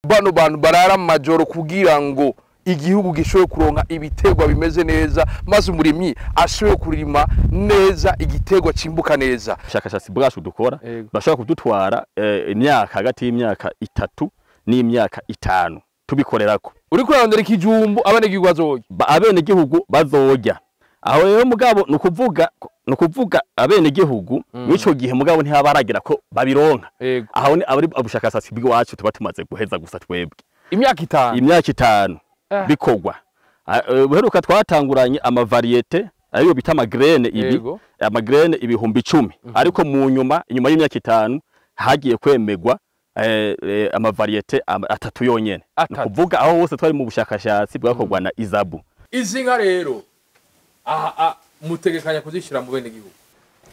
Bano bantu barara majoro kugira ngo igihugu gishoboye kuronka ibitegwa bimeze neza, maze umurimyi ashoboye kurima neza igitegwa cimbuka neza. Ubushakashatsi bwacu dukora bashobora kudutwara imyaka hagati y'imyaka 3 n'imyaka 5 tubikorerako. Uriko urarondera ikijumbu abanegihugu bazorya, abenegihugu bazorya. Aho rero mugabo nukuvuga abenegihugu mwico gihe mugabo ntibaragira ko babironka. Aho ni abari ubushakashatsi bwacu tuba tumaze guheza gusa twebwe. Imyaka 5. Imyaka 5 bikogwa. Uheruka twatanguranye ama variete ayo bita amagrene ibi, amagrene 10,000. Ariko mu nyuma inyuma y'imyaka 5 hagiye kwemegwa ama variete 3 yonyene. Nukuvuga aho hose twari mu bushakashatsi bwakogwa na ISABU. Izi nka rero aha mutegekanya kuzishira mu bene gihugu.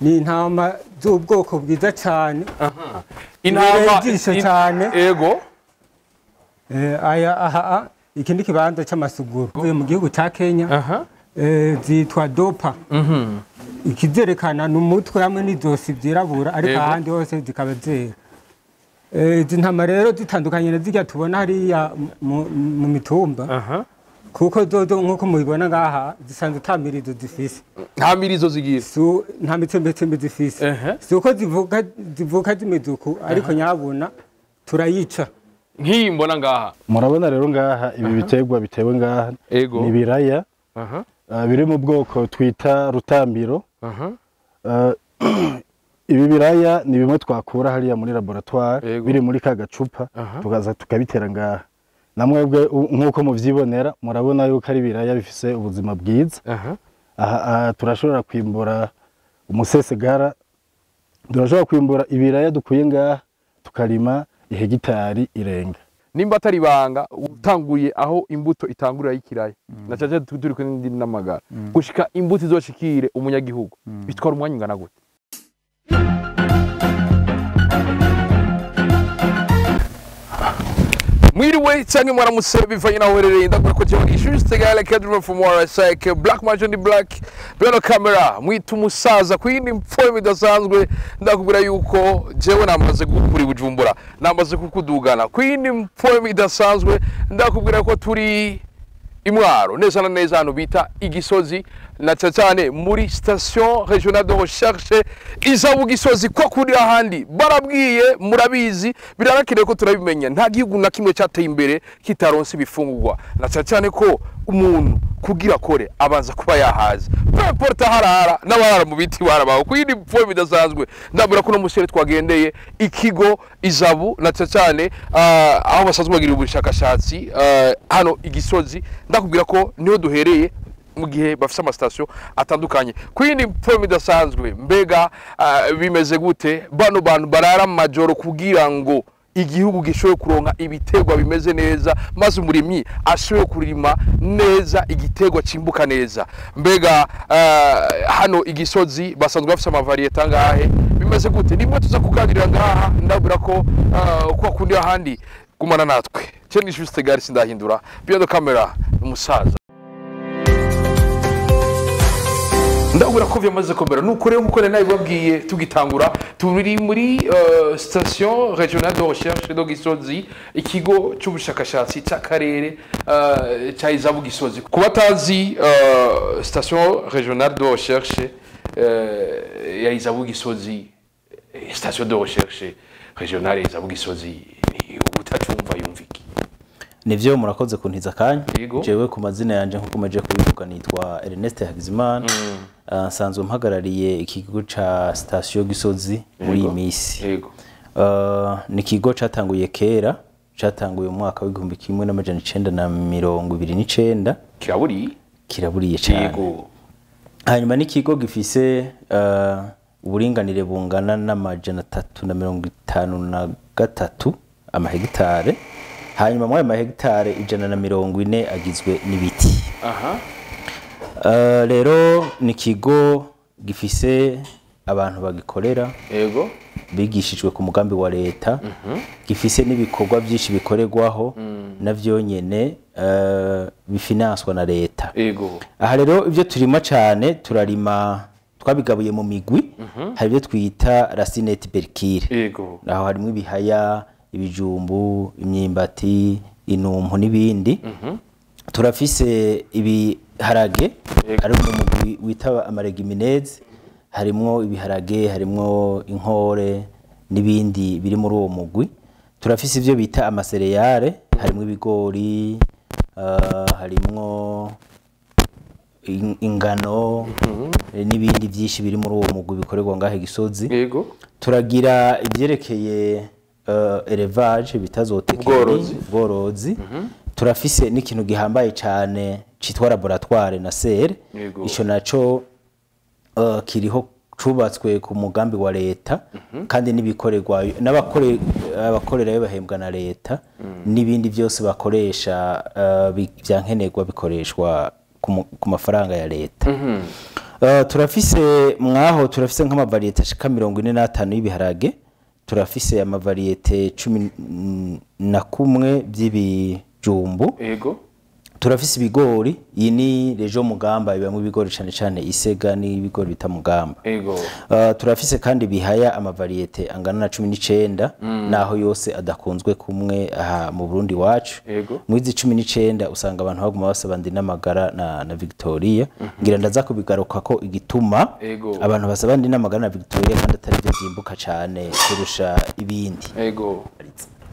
Ni intama z'ubwoko bwiza cyane. Intama cyane. Ego. Aya aha ikindi kibanza c'amasuguru mu gihugu ca Kenya. Zitwa dopa. Ikizerekana n'umutwe hamwe n'izosi byirabura, ariko ahandi hose zikaba zera. Izi ntama rero zitandukanye na zirya tubona hariya mu mitumba. Kuko zozo nkuko mubibona ngaha zisanzwe tamirizo zifise. Nta mirizo zigira. Nta mitsembe zifise. Si uko zivuka zimizuku, ariko nyabuna turayica. Nk'iyi mbona ngaha. Murabona rero ngaha ibi biterwa bitewe ngaha ni biraya biri mu bwoko twita rutambiro. Ibi biraya ni bimwe twakura hariya muri laboratoire biri muri ka gacupa tukaza tukabitera ngaha. Namwebwe nkuko muvyibonera murabona yuko ari biraya bifise ubuzima bwiza. Aha turashobora kwimbura umusesegara, turashobora kwimbura ibiraya dukuye ngaha tukarima ihegitari irenga. Nimba atari banga utanguye aho imbuto itangurira y'ikiraya na caca turi kuri ndi n'amagara gushika imbuto izoshikire umunyagihugu bitwara umwanya ungana gute? Mwiriwe canke mwaramutse bivanye naho uherereye, ndakora ko jewe Juste Gale Kedro from RSK Black Magic the Black Beno camera mwita umusaza kwindi mfoye idasanzwe. Ndakubwira yuko jewe namaze gukura Bujumbura, namaze kukudugana kwindi mfoye idasanzwe. Ndakubwira ko turi Imwaro neza na neza hano bita Igisozi na cyane muri station régionale de recherche ISABU Gisozi. Ko kuri ahandi barabwiye murabizi, birarakire ko turabimenya. Nta gihugu na kimwe cyateye imbere kitaronse ibifungurwa, na cyane ko umuntu kugira kore abanza kuba yahaze. Peu importe harara n'abarara mu biti barabaho kuyindi mfoye bidasanzwe. Ndabura ko no musere twagendeye ikigo ISABU na cyane aho basanzwe bagira ubushakashatsi hano Igisozi. Ndakubwira ko niho duhereye mu gihe bafise ama station atandukanye kwindi mfoye bidasanzwe. Mbega bimeze gute bano bantu barara majoro kugira ngo igihugu gishoboye kuronka ibitegwa bimeze neza, maze umurimyi ashoboye kurima neza igitegwa cimbuka neza. Mbega hano Igisozi basanzwe bafise ama variete angahe? Bimeze gute? Nimwe tuza kuganirira ngaha. Ndabura ko kwa kundi ahandi gumana natwe. Cyo ni Juste Gare sindahindura beyond camera umusaza. Ndabura ko vyamaze komera nuko rero nkuko nabibabwiye tugitangura turi muri station régionale de recherche de Gisozi, ikigo cy'ubushakashatsi cy'akarere cya ISABU Gisozi. Kuba tazi station régionale de recherche ya ISABU Gisozi, station de recherche régionale ya ISABU Gisozi, utacumva yumviki. Nivyo murakoze kuntiza kanya. Jewe ku mazina yanje nkuko maje kubivuga nitwa Ernest Hagizimana. Nsanzwe mpagarariye ikigo ca station Gisozi muri iyi misi. Yego. Ni ikigo catanguye kera, catanguye mu mwaka w'igihumbi kimwe n'amajana 929. Kiraburiye cyane. Yego. Hanyuma ni ikigo gifise uburinganire bungana n'amajana 353 amahegitare. Hanyuma mwayo mahegitare 140 agizwe n'ibiti. Rero ni ikigo gifise abantu bagikorera. Yego. Bigishijwe ku mugambi wa leta. Gifise n'ibikorwa byinshi bikorerwaho navyo nyene bifinanswa na leta. Yego. Aha rero ibyo turima cyane turarima twabigabuye mu migwi. Hari ibyo twita racine tubercule. Yego. Aho harimo ibihaya, ibijumbu, imyimbati, inumpu n'ibindi. Turafise ibiharage ari mu mugwi wita amaregimineze, harimwo ibiharage, harimwo inkore n'ibindi biri muri uwo mugwi. Turafise ivyo bita amasereyare, harimwo ibigori, harimwo ingano n'ibindi byinshi biri muri uwo mugwi bikorerwa ngahe Gisozi. Yego. Turagira ivyerekeye élevage bitazotekeni, ubworozi. Turafise n'ikintu gihambaye cyane citwa laboratoire na serre. Ico naco kiriho cubatswe ku mugambi wa leta, kandi nibikorerwa n'abakorerayo bahembwa na leta, n'ibindi byose bakoresha byankenerwa bikoreshwa ku mafaranga ya leta. Turafise mwaho, turafise nk'amavariyete ashika 45 y'ibiharage, turafise amavariyete 11 by'ibijumbu. Yego. Turafise ibigori, iyi ni rejo Mugamba ibamwe ibigori cyane cyane isega n'ibigori bita Mugamba. Yego. Turafise kandi bihaya amavariyete angana na 19, naho yose adakunzwe kumwe aha mu Burundi wacu. Mu izi 19 usanga abantu baguma basaba ndi n'amagara na Victoria. Ngira ndaza kubigaruka ko igituma abantu basaba ndi n'amagara na Victoria kandi atari byo byimbuka cyane kurusha ibindi. Yego.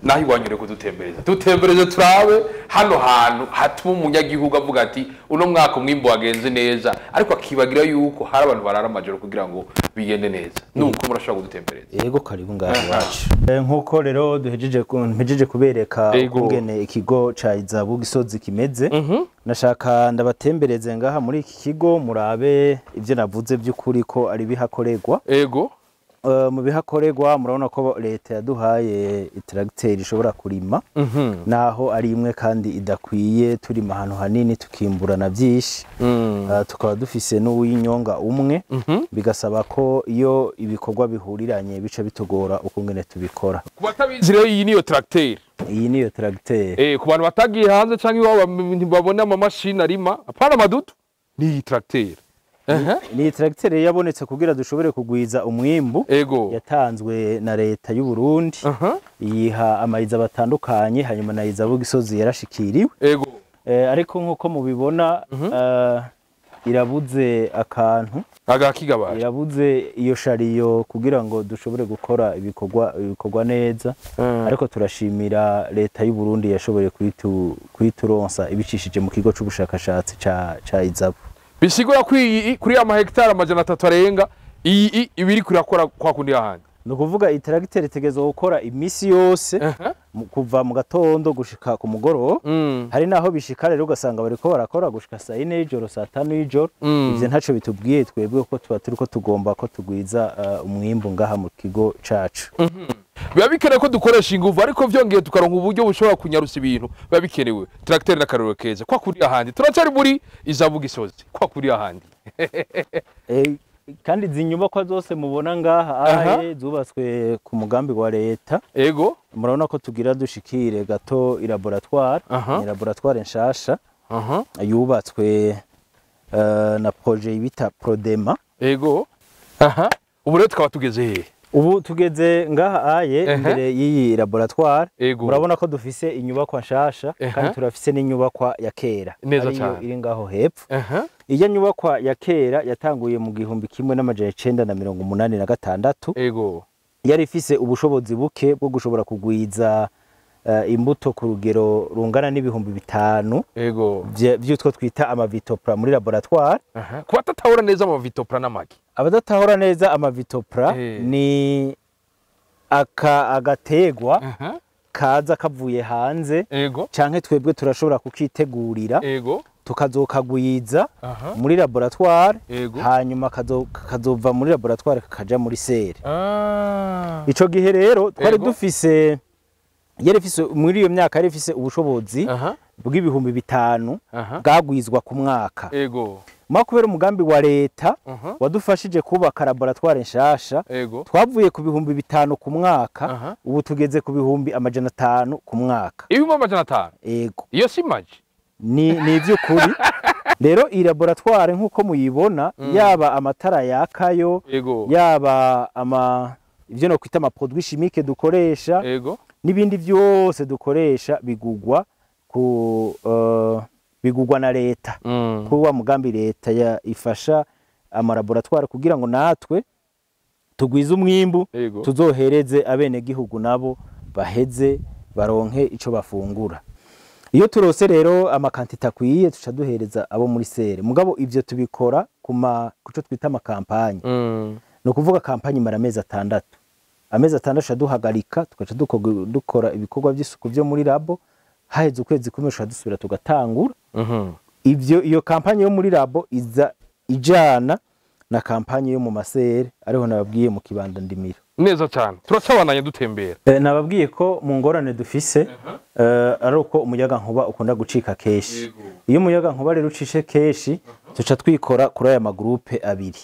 Naho iwanyure kudutembereza, dutembereze turabe hano hantu hatuma umunyagihugu avuga ati uno mwaka umwimbo wagenze neza, ariko akibagira yuko hari abantu barara amajoro kugira ngo bigende neza. Nuko murashobora kudutembereza. Yego, karibu ngaho iwacu. Nkuko rero duhejeje kubereka ukungene ikigo ca Izabu Gisozi kimeze, nashaka ndabatembereze ngaha muri iki kigo murabe ivyo navuze by'ukuri ko ari bihakorerwa. Yego. Mu bihakorerwa murabona ko leta yaduhaye itracteur ishobora kurima, naho ari imwe kandi idakwiye, turima ahantu hanini tukimburana byinshi. Tukaba dufise n'uwinyonga umwe, bigasaba ko iyo ibikorwa bihuriranye bice bitugora ukungene tubikora. Ku batabizi rero iyi niyo tracteur. Iyi niyo tracteur. Ku bantu batagiye hanze canke iwabo babona ama machine arima, apana madutu, ni iyi tracteur. Ni tracteur yabonetse kugira dushobore kugwiza umwimbu. Yatanzwe na leta y'u Burundi, yiha amayiza batandukanye, hanyuma na Izabu Gisozi yarashikiriwe. Yego. Ariko nkuko mubibona irabuze akantu agakigabaje, irabuze iyo shariyo kugira ngo dushobore gukora ibikorwa neza. Ariko turashimira leta y'u Burundi yashoboye kuyituronsa ibicishije mu kigo c'ubushakashatsi ca Izabu. Bisigura kuri ama hectare 300 arenga iyi ibiri kurakora kwa kundi ahandi. No kuvuga itracteur itegezo gukora imisi yose kuva mu gatondo gushika ku mugoroba. Hari naho bishika rero ugasanga bariko barakora gushika saa 4 y'ijoro, saa 5 y'ijoro. Ivyo ntaco bitubwiye twebwe ko tuba turiko tugomba ko tugwiza umwimbu ngaha mu kigo cacu. Biba bikenewe ko dukoresha inguvu, ariko vyongeye tukaronka uburyo bushobora kunyarusa ibintu biba bikenewe. Tracteur na karoro keza kwa kuri ahandi. Turacari muri Izabu Gisozi kwa kuri ahandi. Kandi izi nyubakwa zose mubona ngaha zubatswe ku mugambi wa leta. Yego. Murabona ko tugira dushikire gato laboratoire, ni laboratoire nshasha yubatswe na projet bita Prodema. Yego. Ubu rero tukaba tugeze hehe? Ubu tugeze ngaha aye imbere y'iyi laboratoire. Murabona ko dufise inyubakwa nshasha kandi turafise n'inyubakwa ya kera ariyo iri ngaho hepfo. Iyo nyubakwa ya kera yatanguye mu 1986. Yego. Yari ifise ubushobozi buke bwo gushobora kugwiza imbuto ku rugero rungana n'ibihumbi 5. Yego. Vyutwo twita amavitopra muri laboratoire. Kuba batatahura neza amavitopra n'amagi. Abadatahura neza amavitopra ni agategwa kaza kavuye hanze. Yego. Canke twebwe turashobora kukitegurira. Yego. Tukazokagwiza muri laboratoire, hanyuma kazova muri laboratoire kakaja muri serre. Ico gihe rero twari dufise, yari ifise muri iyo myaka yari ifise ubushobozi bw'ibihumbi 5 bwagwizwa ku mwaka. Yego. Makubera umugambi wa leta wadufashije kubaka laboratoire nshasha, twavuye ku bihumbi 5 ku mwaka, ubu tugeze ku bihumbi 500 ku mwaka. Ibihumbi 500? Yego. Iyo si maji. Ni ivy'ukuri. Rero iyi laboratoire nkuko muyibona, yaba amatara yakayo, yaba ivyo no kwita ama produits chimiques dukoresha, N'ibindi byose dukoresha bigugwa ku bigugwa na leta, kuri wa mugambi leta ifasha amalaboratoire kugira ngo natwe tugwize umwimbu, tuzohereze abenegihugu nabo baheze baronke ico bafungura. Iyo turose rero amakantita akwiye tuca duhereza abo muri sere. Mugabo ivyo tubikora kuma kuco twita amakampanye. No kuvuga kampanye imara amezi 6. Amezi 6 duhagarika tugaca dukora ibikorwa by'isuku byo muri labo, haheze ukwezi kumwe tuca dusubira tugatangura. Ivyo iyo kampanye yo muri labo iza ijana na kampanye yo mu masere ariho nababwiye mu kibanda ndimiro. Neza cyane. Turacabananye dutembera. Nababwiye ko mu ngorane dufise ari uko umuyaga nkuba ukunda gucika keshi. Iyo umuyaga nkuba rero ucishe keshi tuca twikora kuri aya magroupe abiri.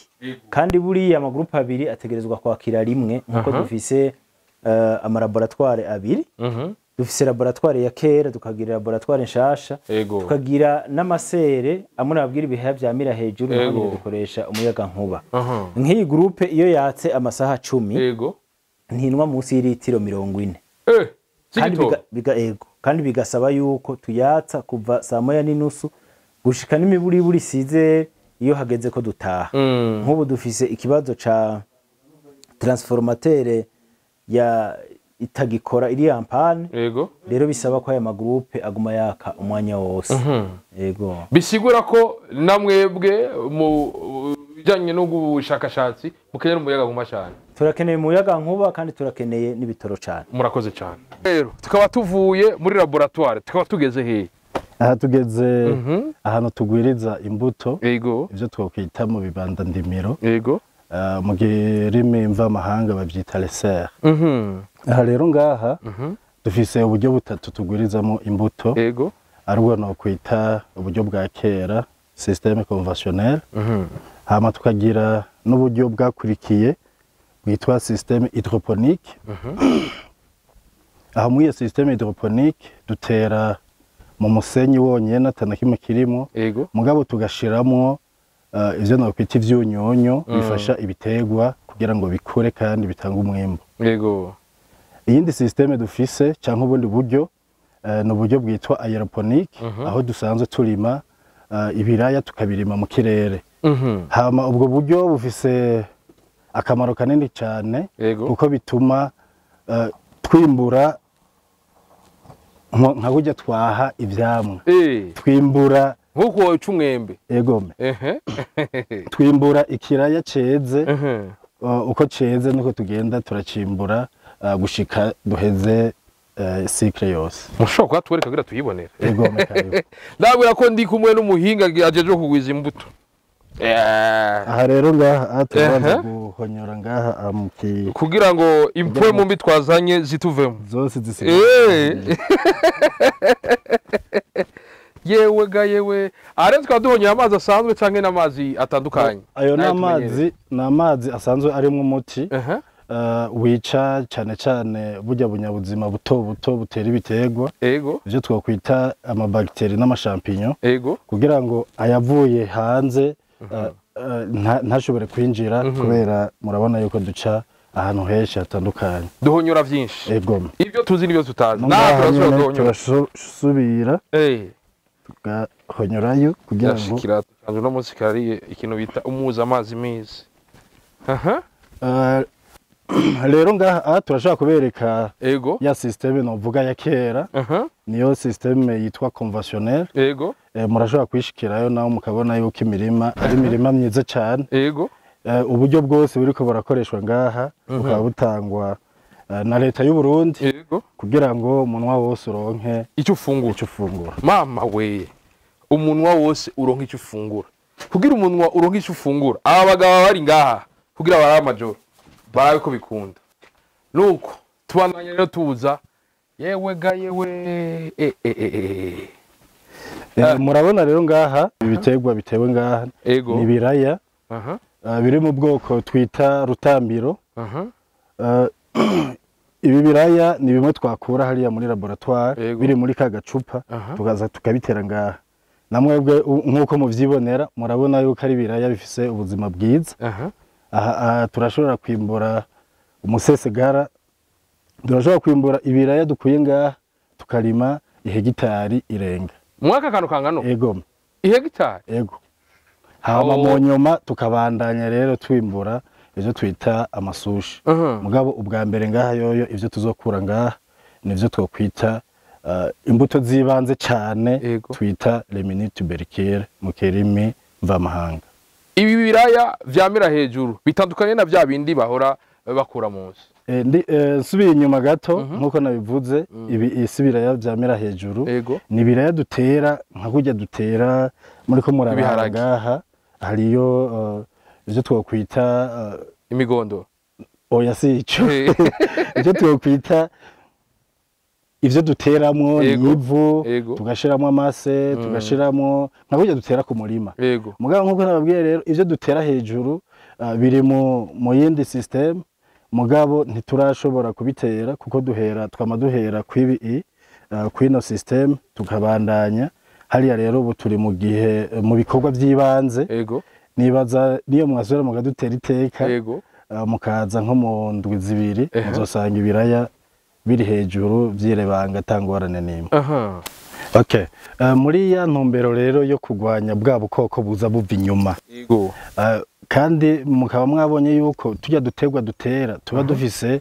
Kandi buriya amagroupe abiri ategerezwa kwakira rimwe nkuko dufise amalaboratoire abiri. Dufise laboratoire ya kera, tukagira laboratoire nshasha, tukagira n'amasere amwe nababwira ibihe vyamira hejuru n'abandi dukoresha umuyaga nkuba. Nk'iyi groupe iyo yatse amasaha 10 ntinwa munsi y'ilitiro 40. Kandi kandi bigasaba yuko tuyatsa kuva saa 1:30 gushika n'imiburiburi size iyo hageze ko dutaha. Nk'ubu dufise ikibazo ca transformateur ya itagikora iri ampane. Rero bisaba ko aya magroupe aguma yaka umwanya wose. Yego. Bisigura ko namwebwe mu bijanye no gushakashatsi mukeneye umuyaga nkuba cyane. Turakeneye umuyaga nkuba kandi turakeneye n'ibitoro cyane. Murakoze cyane. Rero tukaba tuvuye muri laboratoire tukaba tugeze hehe? Aha tugeze ahantu tugwiriza imbuto. Ivyo twokwita mu bibanda ndimiro. Mu kirimi mvamahanga bavyita les serres. Aha rero ngaha dufise uburyo butatu tugwirizamo imbuto. Aribwo no kwita uburyo bwa kera, système conventionnel. Hama tukagira n'uburyo bwakurikiye bwitwa système hydroponique. Aha muri iyo système hydroponique dutera mu musenyi wonyene atana kimwe kirimo, mugabo tugashiramwo ivyo nokwita ivyunyunyu bifasha ibitegwa kugira ngo bikure kandi bitange umwimbu. Iyindi système dufise canke ubundi buryo ni uburyo bwitwa aeroponique, aho dusanzwe turima ibiraya tukabirima mu kirere. Hama ubwo buryo bufise akamaro kanini cyane kuko bituma twimbura nka burya twaha ivyamwa. Twimbura nkuko woca umwembe. Egome. Twimbura ikiraya ceze, uko ceze nuko tugenda turacimbura gushika duheze cycle yose. Mushobora kuhatwereka kugira tuyibonere. Egome karibu. Ndabwira ko ndi kumwe n'umuhinga ajeje kugwiza imbuto. Aha rero ngaha tubanza guhonyora ngaha amuki kugira ngo impwe mu mbi twazanye zituvemo zose zisigaye. Yewe ga yewe, are tukaba duhonyora amazi asanzwe canke n'amazi atandukanye? Ayo n'amazi, n'amazi asanzwe arimo umuti wica cyane cyane burya bunyabuzima buto buto butera ibitegwa. Ivyo twakwita amabacteri n'amashampinyo, kugira ngo ayavuye hanze ntashobore kwinjira, kubera murabona yuko duca ahantu henshi hatandukanye. Duhonyora vyinshi. Ibyo tuzi n'ibyo tutazi. Natwe turasubira tugahonyorayo kugira ngo shikira no munsi kariye ikintu bita umuza amazi meza. Rero ngaha turashaka kubereka ya système novuga ya kera. Niyo système yitwa conventionnel. Murashobora kwishikirayo naho mukabona yuko imirima ari imirima myiza cyane. Uburyo bwose buriko burakoreshwa ngaha bukaba butangwa na leta y'u Burundi kugira ngo umunwa wose uronke icyo ufungura. Mama we, umunwa wose uronke icyo ufungura. Kugira umunwa uronke icyo ufungura, aba bagabo bari ngaha kugira barabe amajoro barabe ko bikunda. Nuko tubandanye rero tuza yewe ga yewe. Murabona rero ngaha ibitegwa bitewe ngaha ni ibiraya biri mu bwoko twita rutambiro. Ibi biraya ni bimwe twakura hariya muri laboratoire biri muri ka gacupa, tukaza tukabitera ngaha. Namwebwe nkuko muvyibonera murabona yuko ari ibiraya bifise ubuzima bwiza. Aha turashobora kwimbura umusesegara Turashobora kwimbura ibiraya dukuye ngaha tukarima ihegitari irenga. Mwaka kantu kangano? Ego. Ihegitari? Ego. Hama mu nyuma tukabandanya rero twimbura ivyo twita amasushi. Mugabo ubwa mbere ngaha yoyo ivyo tuzokura ngaha nivyo twokwita imbuto zibanze cyane twita les mini tubercules mu kirimi mvamahanga. Ibi biraya vyamira hejuru bitandukanye na vya bindi bahora bakura munsi. Nsubiye inyuma gato nkuko nabivuze, ibi isi biraya vyamira hejuru ni biraya dutera nka kurya dutera muri ko muraraba ngaha hariyo ivyo twokwita imigondo. Oya si ico. Ivyo twokwita ivyo duteramwo ni ivu, tugashiramwo amase, tugashiramwo nka kurya dutera ku murima. Mugabo nkuko nababwiye rero ivyo dutera hejuru biri mu yindi system, mugabo ntiturashobora kubitera kuko duhera twama duhera kwibi kwino system tukabandanya. Hariya rero ubu turi mu gihe mu bikorwa by'ibanze. Nibaza niyo mwasubira mugadutera iteka mukaza nko mu ndwi zibiri muzosanga ibiraya biri hejuru vyirebanga tangorane nimwe. Okay. Muri ya ntumbero rero yo kugwanya bwa bukoko buza buva inyuma. Kandi mukaba mwabonye yuko tujya dutegwa dutera tuba dufise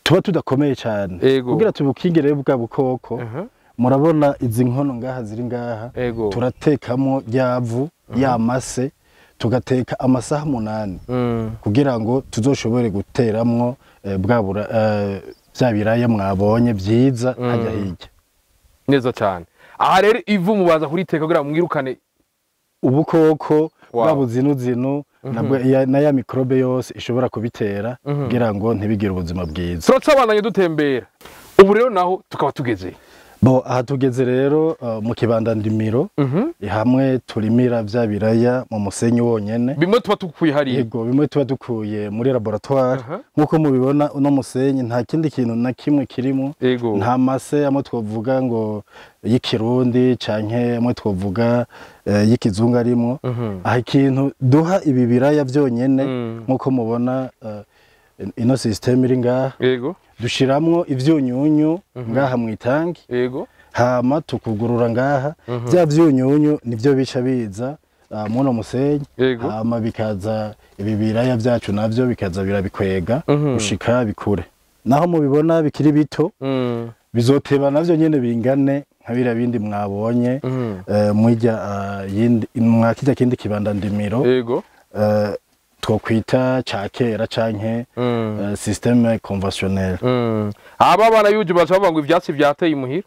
tuba tudakomeye cyane kugira tubukingire bwa bukoko. Murabona izi nkono ngaha ziri ngaha turatekamo ryavu ya mase tugateka amasaha 8 kugira ngo tuzoshobore guteramwo bwabura bya biraya mwabonye byiza hajya hirya neza cyane. Aha rero ivu mubaza kuriteka kugira mwirukane ubukoko bwa buzinuzinu na ya mikrobe yose ishobora kubitera kugira ngo ntibigire ubuzima bwiza. Turacabandanye dutembera ubu rero naho tukaba tugeze bo aha tugeze rero mu kibanda ndimiro hamwe turimira vya biraya mu musenyi wonyene bimwe tuba tukuye hariya. Yego, bimwe tuba dukuye muri laboratoire. Nkuko mubibona uno musenyi nta kindi kintu na kimwe kirimo, nta mase amwe twovuga ngo y'ikirundi canke amwe twovuga y'ikizungu arimo. Aha ikintu duha ibi biraya vyonyene nkuko mubona ino system iri ngaha. Dushiramwo ivyunyunyu ngaha mu itangi. Hama tukugurura ngaha bya vyunyunyu nivyo bica biza muno musenyi. Hama bikaza ibi biraya byacu navyo bikaza birabikwega gushika bikure. Naho mubibona bikiri bito bizoteba navyo nyene bingane nka bira bindi mwabonye mwijya yindi mwakijya kindi kibanda ndimiro. Twokwita ca kera canke système conventionnel. Aba bana yuju baca bavuga ngo ivyatsi vyateye imuhira.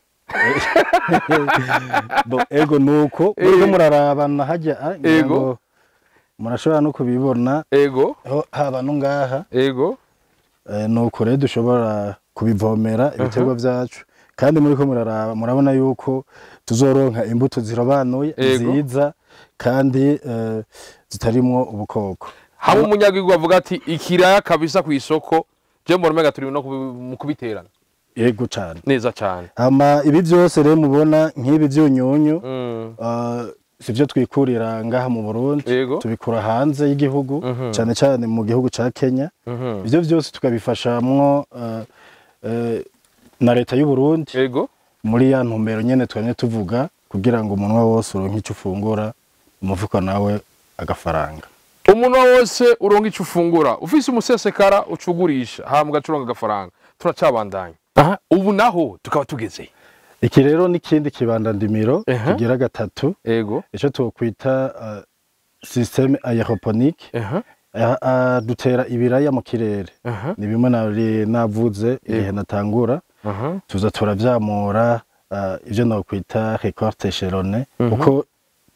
Bo ego nuko buriko murarabana hajya ego murashobora no kubibona. Ego haba no ngaha. Ego nuko rero dushobora kubivomera ibiterwa vyacu kandi muriko muraraba murabona yuko tuzoronka imbuto zirobanuye nziza kandi zitarimwo ubukoko. Haba umunyagihugu avuga ati ikiraya kabisa ku isoko je mbona mega turi no mu kubiterana. Yego cyane neza cyane. Ama ibi byose rero mubona nk'ibi byunyunyu sivyo twikurira ngaha mu Burundi, tubikura hanze y'igihugu cyane cyane mu gihugu ca Kenya. Ivyo byose tukabifashamwo na leta y'u Burundi. Muri ya ntumbero nyene twamye tuvuga kugira ngo umunwa wose uronke ico ufungura, umufuko nawe agafaranga. Umunwa wose uronke ico ufungura, ufise umusesekara ucugurisha hama ugacuronga agafaranga. Turacabandanya. Ubu naho tukaba tugeze. Iki rero n'ikindi kibanda ndimiro kigira gatatu. Ico twokwita système aéroponique. Dutera ibiraya mu kirere. Ni bimwe nari navuze igihe natangura. Tuza turavyamura ivyo nokwita récolte échelonnée, uko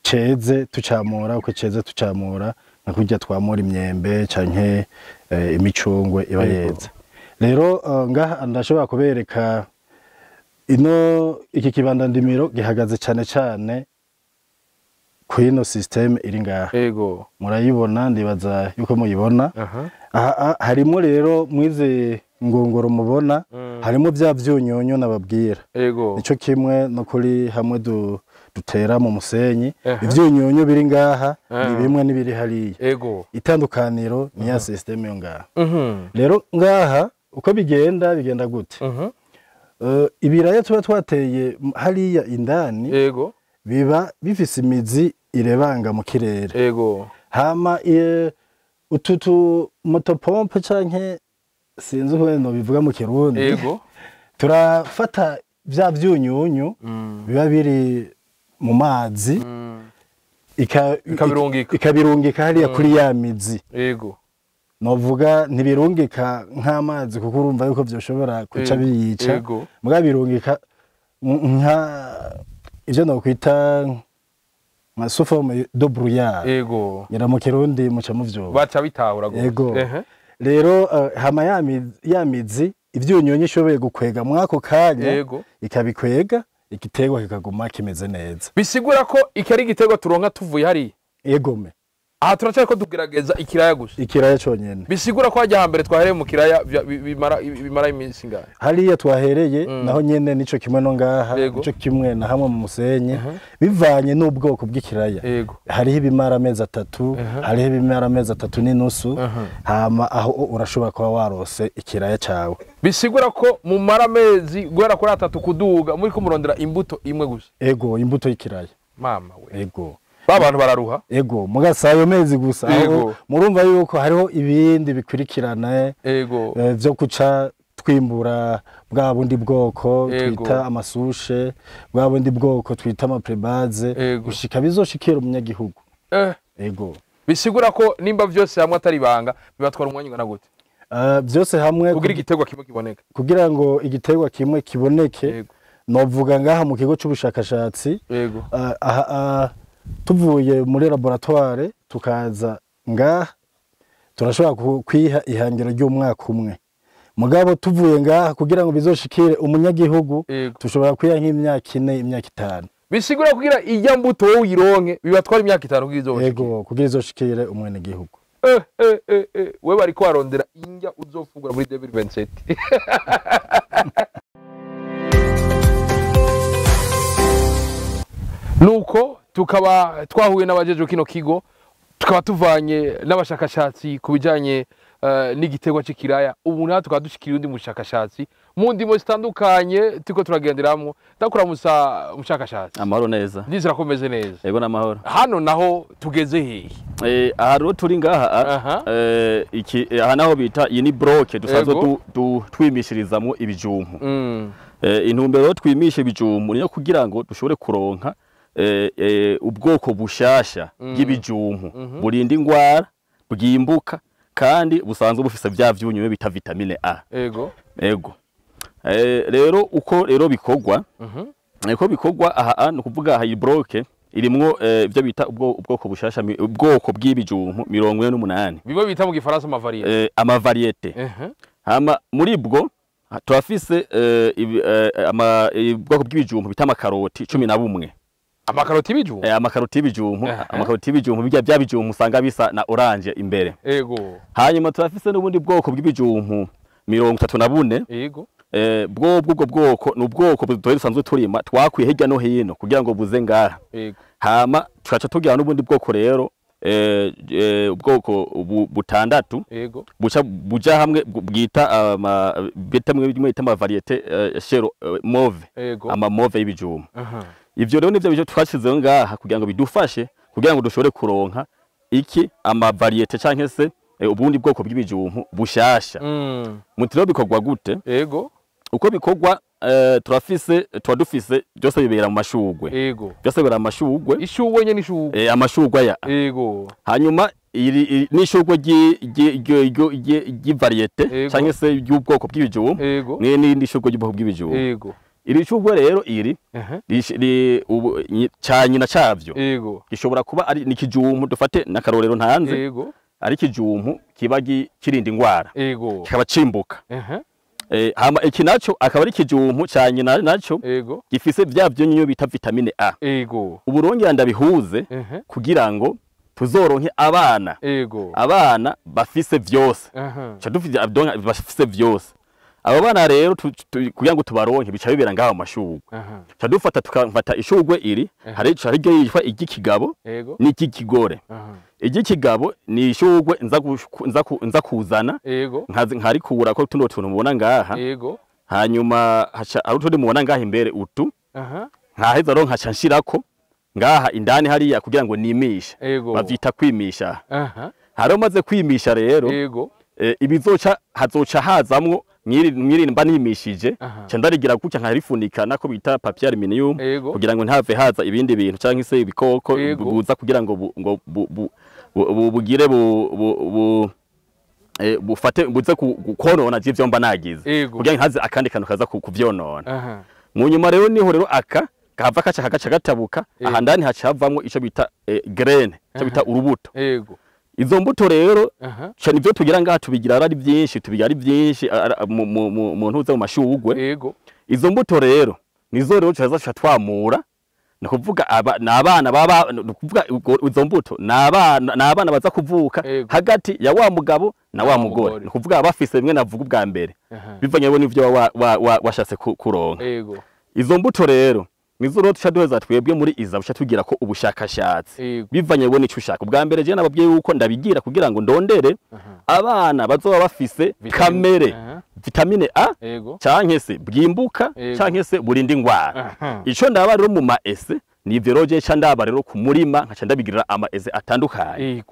ceze tucamura, uko ceze tucamura nka kurya twamura imyembe canke imicungwe iba yeze. Rero ngaha ndashobora kubereka ino iki kibanda ndimiro gihagaze cyane cyane ku ino system iri ngaha. Murayibona, ndibaza yuko muyibona. Aha harimo rero mwize ngongoro mubona harimo bya vyunyunyu nababwira. Nico kimwe no kuri hamwe dutera mu musenyi. Ivyunyunyu biri ngaha ni bimwe n'ibiri hariya. Itandukaniro ni ya system yo ngaha. Rero ngaha Uko bigenda gute? Ibiraya tuba twateye hariya indani, yego, biba bifise imizi irebanga mu kirere. Yego. Hama ututu motopompe canke sinzi uko no bivuga mu Kirundi. Yego. Turafata vya vyunyunyu biba biri mu mazi, ikabirungika hariya kuri ya mizi. Yego. Novuga ntibirungika nk'amazi kuko urumva yuko vyoshobora kuca biyica. Muga birungika nka ivyo nokwita nka sous forme de brouillard. Yego. Ngira mu Kirundi muca muvyumva. Baca bitahura gose. Yego. Rero hama ya mizi ivyunyunyu ishoboye gukwega mwako kanya, ikabikwega, igiterwa kikaguma kimeze neza. Bisigura ko iki ari igiterwa turonka tuvuye hariya. Yegome. Aha turacyariko tugerageza ikiraya gusa. Ikiraya conyene. Bisigura ko hajya hambere twahereye mu kiraya bimara iminsi ingahe? Hariya twahereye naho nyene nico kimwe no ngaha, nico kimwe na hamwe mu musenyi, bivanye n'ubwoko bw'ikiraya. Hariho ibimara amezi 3, hariho ibimara amezi 3.5, hama aho urashobora kuba warose ikiraya cawe. Bisigura ko mu mara amezi guhera kuri 3 kuduga muri kumurondera imbuto imwe gusa. Ego, imbuto y'ikiraya. Mama we. Ego. Babantu bararuha. Ego, mugasayo mezi gusa. Aho murumva yuko hariho ibindi bikurikirana. Ego. Vyo kuca twimbura bwa bundi bwoko twita amasushe, bwa bundi bwoko twita amaprebaze, gushika bizoshikira umunyagihugu. Ego. Bisigura ko nimba vyose hamwe atari banga bibatwara umwanya ungana gute? Vyose hamwe kugira igiterwa kimwe kiboneke. Kugira ngo igiterwa kimwe kiboneke, novuga ngaha mu kigo c'ubushakashatsi. Ego. Tuvuye muri laboratoire tukaza ngaha turashobora kwiha ihangiro ry'umwaka umwe. Mugabo tuvuye ngaha kugira ngo bizoshikire umunyagihugu tushobora kwiha nk'imyaka 4, imyaka 5. Bisigura kugira ijya mbuto wowe uyironke bibatwara imyaka 5 kugira izoshikire. Yego, kugira izoshikire umwenegihugu. We bariko barondera injya uzofungura muri 2027. Nuko tukaba twahuye n'abajeje kino kigo, tukaba tuvanye n'abashakashatsi kubijanye n'igiterwa c'ikiraya. Ubu naho tukaba dushikira undi mushakashatsi mu ndimo zitandukanye turiko turagenderamwo. Ndakuramusa mushakashatsi. Amahoro neza. Ndizera ko meze neza. Yego n'amahoro. Hano naho tugeze hehe? Aha rero turi ngaha, iki aha naho bita iyi ni bloke dusanzwe twimishirizamwo ibijumbu. Intumbero twimisha ibijumbu niyo kugira ngo dushobore kuronka ubwoko bushasha bw'ibijumbu burinda ingwara, bwimbuka kandi busanzwe bufise vya vyunyunyu bita vitamine A. Ego. Ego. Rero uko rero bikogwa, uko bikogwa aha no kuvuga aha bloke irimwo ivyo bita ubwoko bushasha, ubwoko bw'ibijumbu 48. Bibo bita mu gifaransa amavariete. Amavariete. Hama muri bwo turafise ubwoko bw'ibijumbu bita amakaroti 11. Amakaroti y'ibijumbu? Amakaroti y'ibijumbu, amakaroti y'ibijumbu bijya bya bijumbu usanga bisa na orange imbere. Ego. Hanyuma turafise n'ubundi bwoko bw'ibijumbu 34. Ego. Bwo bwoko n'ubwoko dusanzwe turima twakwiye hirya no hino kugira ngo buze ngaha. Ego. Hama tukaca tugira n'ubundi bwoko rero ubwoko butandatu. Ego. Buca buja hamwe bwita bita mwe bita ama variete shero mauve. Ama mauve y'ibijumbu. Ivyo rero nivyo twashizeho ngaha kugira ngo bidufashe kugira ngo dushobore kuronka iki ama variete canke se ubundi bwoko bw'ibijumbu bushasha. Mutiro bikogwa gute? Ego. Uko bikogwa turafise twadufise byose bibera mu mashugwe. Ego. Byose bibera mu mashugwe. Ishugwe nyene ishugwe. Amashugwe ya. Ego. Hanyuma iri nishugwe ry'ivariete canke se y'ubwoko bw'ibijumbu. Mwe n'indi shugwe y'ubwoko bw'ibijumbu. Ego. Iri shugwe rero iri canyina cavyo. Ego. Gishobora kuba ari nikijumbu dufate nakarorero ntanze. Ego. Ari kijumbu kiba kirinda ingwara. Ego. Kikaba cimbuka. Hama iki naco akaba ari kijumbu canyina naco. Ego. Gifise vya vyunyunyu bita vitamine A. Ego. Uburongera ndabihuze kugira ngo tuzoronke abana. Ego. Abana bafise vyose. Cha dufite bafise vyose. Abo bana rero kugira ngo tubaronke bica bibera ngaho amashurwe. Ca dufata tukafata ishurwe iri hari iryo yitwa igikigabo n'igikigore. Igikigabo ni ishurwe nza kuzana nkarikura ko tuno tuntu mubona ngaha. Hanyuma haca ari utundi mubona ngaha imbere utu. Nkaheza rero nkaca nshirako ngaha indani hariya kugira ngo nimishe. Bavyita kwimisha. Haro maze kwimisha rero ibizoca hazoca hazamwo mwiri mba nimishije ca ndarigira gutya nkarifunika nako bita papier aluminium kugira ngo ntave haza ibindi bintu canke se ibikoko buza kugira ngo bugire bufate buze konona ivyo mba nagize kugira ngo haze akandi kantu kaza kuvyonona. Mu nyuma rero niho rero aka gahava kaca kagaca gatabuka aha ndani haca havamwo ico bita graine ico bita urubuto. Izo mbuto rero cyane ivyo tugira ngaha tubigira ari byinshi tubigira ari byinshi mu ntuze mu mashurwe. Izo mbuto rero nizo rero tuzaza twamura nakuvuga nabana baba nakuvuga izo mbuto nabana baza kuvuka hagati ya wa mugabo na wa mugore nakuvuga abafise bimwe navuga ubwa mbere bivanye n'ivyo washatse kuronka. Izo mbuto rero nizo rero tuca twebwe muri iza buca tugira ko ubushakashatsi bivanye bo nico ushaka. Ubwa mbere je nababwiye yuko ndabigira kugira ngo ndondere abana bazoba bafise kamere vitamine A canke se bwimbuka canke se burinda ingwara. Ico ndaba rero mu ma ese ni ivyo rero je ca ndaba rero ku murima nkaca ndabigirira ama ese atandukanye.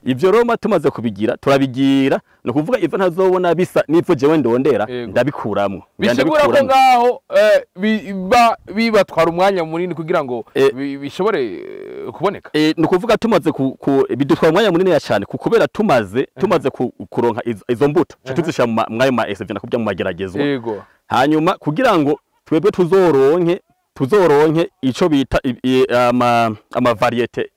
Ivyo rero tumaze kubigira turabigira no kuvuga ivyo ntazobona bisa n'ivyo jewe ndondera ndabikuramwo. Bisigura ko ngaho bibatwara umwanya munini kugira ngo bishobore kuboneka. No kuvuga tumaze bidutwara umwanya munini cyane kubera tumaze kuronka izo mbuto tuzisha mwayo ma ese nakubya mu mageragezo. Hanyuma kugira ngo twebwe tuzoronke ico bita ama variete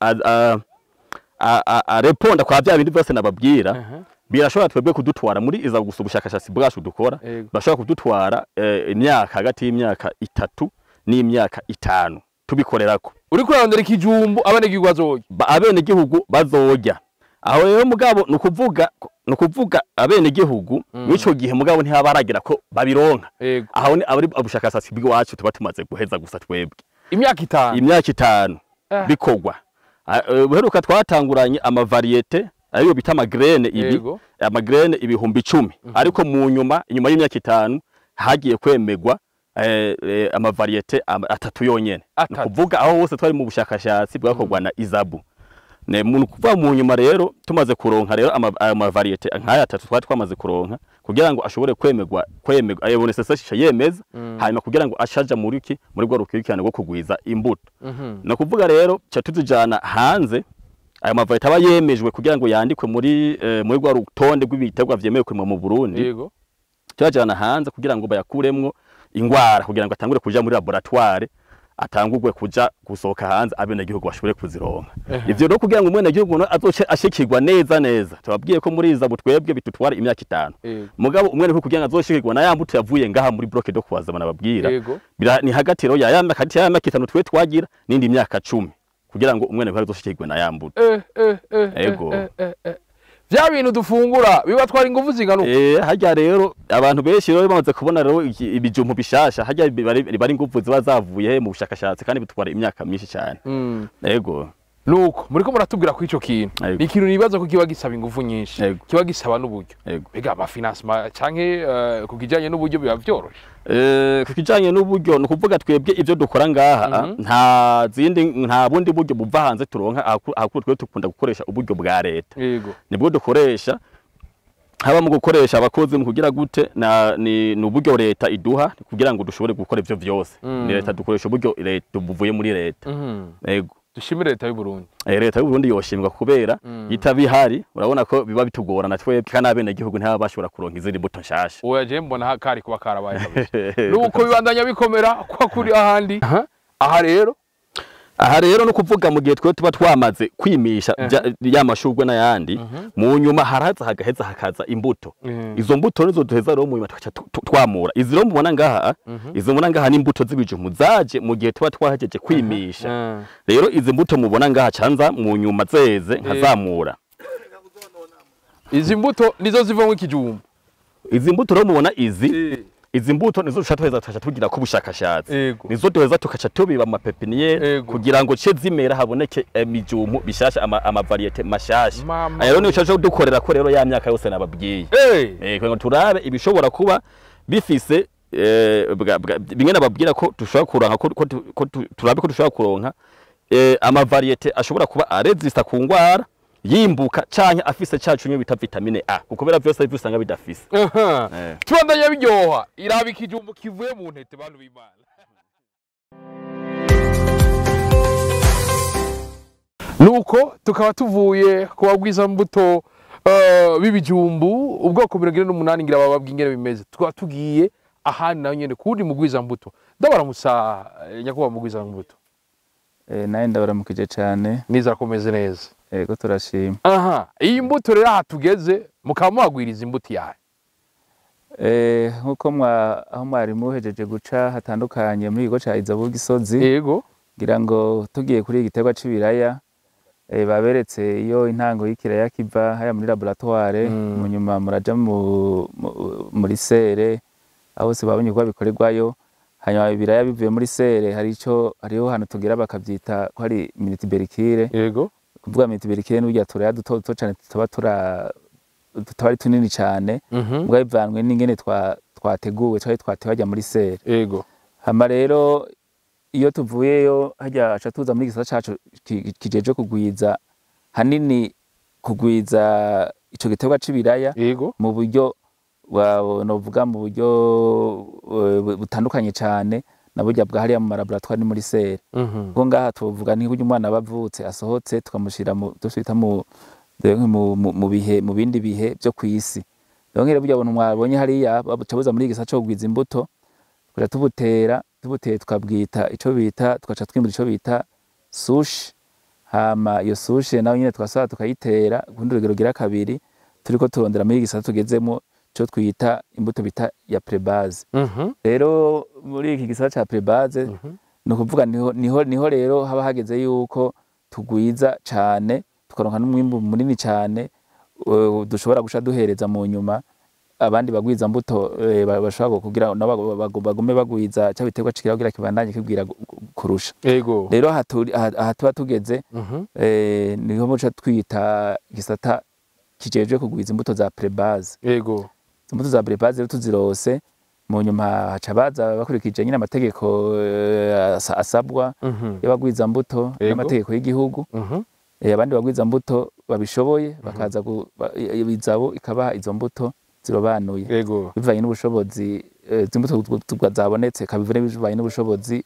a reponda kwa bya bindi byose nababwira birashobora twebwe kudutwara muri iza gusa ubushakashatsi bwacu dukora bashobora kudutwara imyaka hagati y'imyaka 3 n'imyaka 5 tubikorerako. Uri kurarondera ikijumbu abanegihugu bazorya abenegihugu bazorya. Aho rero mugabo nukuvuga abenegihugu mwico gihe mugabo ntibaragira ko babironka. Aho ni abari ubushakashatsi bwacu tuba tumaze guheza gusa twebwe imyaka 5 imyaka 5 bikogwa. Buheruka twatanguranye ama variete ariyo bita ama graine ibi ama graine 10,000 ariko mu nyuma inyuma y'imyaka 5 hagiye kwemegwa ama variete 3 yonyene. Kuvuga aho hose twari mu bushakashatsi bwakogwa na Izabu. Ne muntu kuva mu nyuma rero tumaze kuronka rero ama variete nkaya 3 twari twamaze kuronka kugira ngo ashobore kwemegwa ayobone sesashisha yemeza hanyuma kugira ngo ashaja muri iki muri gwa rukurikirane rwo kugwiza imbuto. No kuvuga rero cha tuzijana hanze ayo ma variete aba yemejwe kugira ngo yandikwe muri gwa rutonde rw'ibiterwa vyemewe kurimwa mu Burundi. Tuyajana hanze kugira ngo bayakuremwo ingwara kugira ngo atangure kuja muri laboratoire atangurwe kuja gusohoka hanze abenegihugu bashobore kuzironka. Ivyo rero kugira ngo umwenegihugu azoce ashikirwa neza neza tubabwiye ko muri iza butwebwe bitutwara imyaka 5 mugabo umwenegihugu kugira ngo azoshikirwa na ya mbuto yavuye ngaha muri bloc de croisement nababwira ni hagati rero ya myaka 5 twe twagira nindi myaka 10 kugira ngo umwenegihugu azoshikirwe na ya mbuto. Ego. Vya bintu dufungura bibatwara ingufu zingana uko. Harya rero abantu benshi rero bamaze kubona rero ibijumbu bishasha harya bari ingufu ziba zavuye mu bushakashatsi kandi bitwara imyaka myinshi cyane. Ego. Nuko muriko muratubwira ko ico kintu ni ikintu nibaza ko kiba gisaba ingufu nyinshi kiba gisaba n'uburyo. Bega ama financement canke kukijanye n'uburyo biba vyoroshe. Kukijanye n'uburyo no kuvuga twebwe ivyo dukora ngaha nta zindi nta bundi buryo buva hanze turonka ahakuru twe tukunda gukoresha uburyo bwa leta. Nibwo dukoresha haba mu gukoresha abakozi mu kugira gute na ni uburyo leta iduha kugira ngo dushobore gukora ivyo vyose. Ni leta dukoresha uburyo leta buvuye muri leta. Yego. Dushimire leta y'u Burundi. Leta y'u Burundi yoshimwa kubera itabihari urabona ko biba bitugorana twebwe kandi abenegihugu ntaba bashobora kuronka izindi mbuto nshasha. Oya je mbona kari kuba karabaye kabisa. Nuko bibandanya bikomera kwa kuri ahandi. Aha rero no kuvuga mu gihe twe tuba twamaze kwimisha ya mashurwe n'ayandi mu nyuma haraza hagaheza hakaza imbuto. Izo mbuto nizo duheza rero mu nyuma tukaca twamura. Izi rero mubona ngaha izo mubona ngaha ni imbuto z'ibijumbu zaje mu gihe tuba twahejeje kwimisha. Rero izi mbuto mubona ngaha canza mu nyuma zeze nkazamura. Izi mbuto nizo zivamo ikijumbu. Izi mbuto rero mubona izi mbuto nizo dushaka tuheza tukaca tugira ko ubushakashatsi, nizo duheza tukaca tubiba mu mapepiniere kugira ngo ce zimera haboneke imijumbu bishasha, ama variete mashasha. Aya rero niyo dushaka dukorera ko rero ya myaka yose nababwiye, kugira ngo turabe ibishobora kuba bifise bimwe nababwira ko dushobora kuronka, ko turabe ko dushobora kuronka ama variete ashobora kuba aresista ku ngwara, yimbuka canke afise cacu nyo bita vitamine A, kuko bera vyose usanga bidafise. Tubandanya biryoha, iraba ikijumbu kivuye mu ntete bantu b'Imana. Nuko tukaba tuvuye ku bagwiza mbuto b'ibijumbu ubwoko 48 ngira bababwiye ingene bimeze. Tukaba tugiye ahandi nayo nyene kundi mugwiza mbuto. Ndabaramusa nyakubahwa mugwiza mbuto. Naye ndabaramukije cyane. Nizera komeze neza. Ego turashima. Aha, iyi mbuto rero aha tugeze mukaba mwagwiriza imbuto yayo. Nkuko aho mwari muhejeje guca hatandukanye muri ikigo ca Izabu Gisozi. Yego. Ngira ngo tugiye kuri igiterwa c'ibiraya, baberetse iyo intango y'ikiraya kiva haya muri laboratoire, mu nyuma muraja muri sere, aho se babonye ko bikorerwayo. Hanyuma ibiraya bivuye muri sere hariho hantu tugira bakavyita ko ari minitiberikire. Yego. Kuvuga minitiberikire n'urya turaya duto duto cane tutaba ari tunini cane, mbwa bivanwe n'ingene twateguwe twari twatebajya muri sere. Yego. Hama rero iyo tuvuyeyo hajya aca tuza muri gisata cacu kijeje kugwiza hanini, kugwiza ico giterwa c'ibiraya mu buryo novuga mu buryo butandukanye cane na burya bwa hariya mu laboratoire ni muri sere. Kuko ngaha tuvuga ni burya umwana bavutse asohotse tukamushira mu dusita mu bihe mu bindi bihe byo kwisi. Donc rero burya abantu mwabonye hariya babucabuza muri gisata cyo kugwiza imbuto, kuja tubutera tubuteye tukabwita ico bita, tukaca twimbura ico bita sushi. Hama iyo sushi nayo nyine twasaba tukayitera kundi urugero gira kabiri turiko turondera muri gisata tugezemo cyo twita imbuto bita ya prebase. Rero muri iki gisata ca prebase no kuvuga niho rero haba hageze yuko tugwiza cane tukaronka n'umwimbu munini cane dushobora gusha duhereza mu nyuma abandi bagwiza mbuto bashobora kugira nabo bagume bagwiza cya biterwa cikira kugira kibandanye kibwira kurusha. Yego. Rero aha tuba tugeze niho muca twita gisata kijejwe kugwiza imbuto za prebase. Yego. Imbuto za prebase rero tuzirose mu nyuma haca baza bakurikije nyine amategeko asabwa y'abagwiza mbuto n'amategeko y'igihugu. Abandi bagwiza mbuto babishoboye bakaza izabo ikabaha izo mbuto zirobanuye. Yego. Bivanye n'ubushobozi imbuto zabonetse kabivure bivanye n'ubushobozi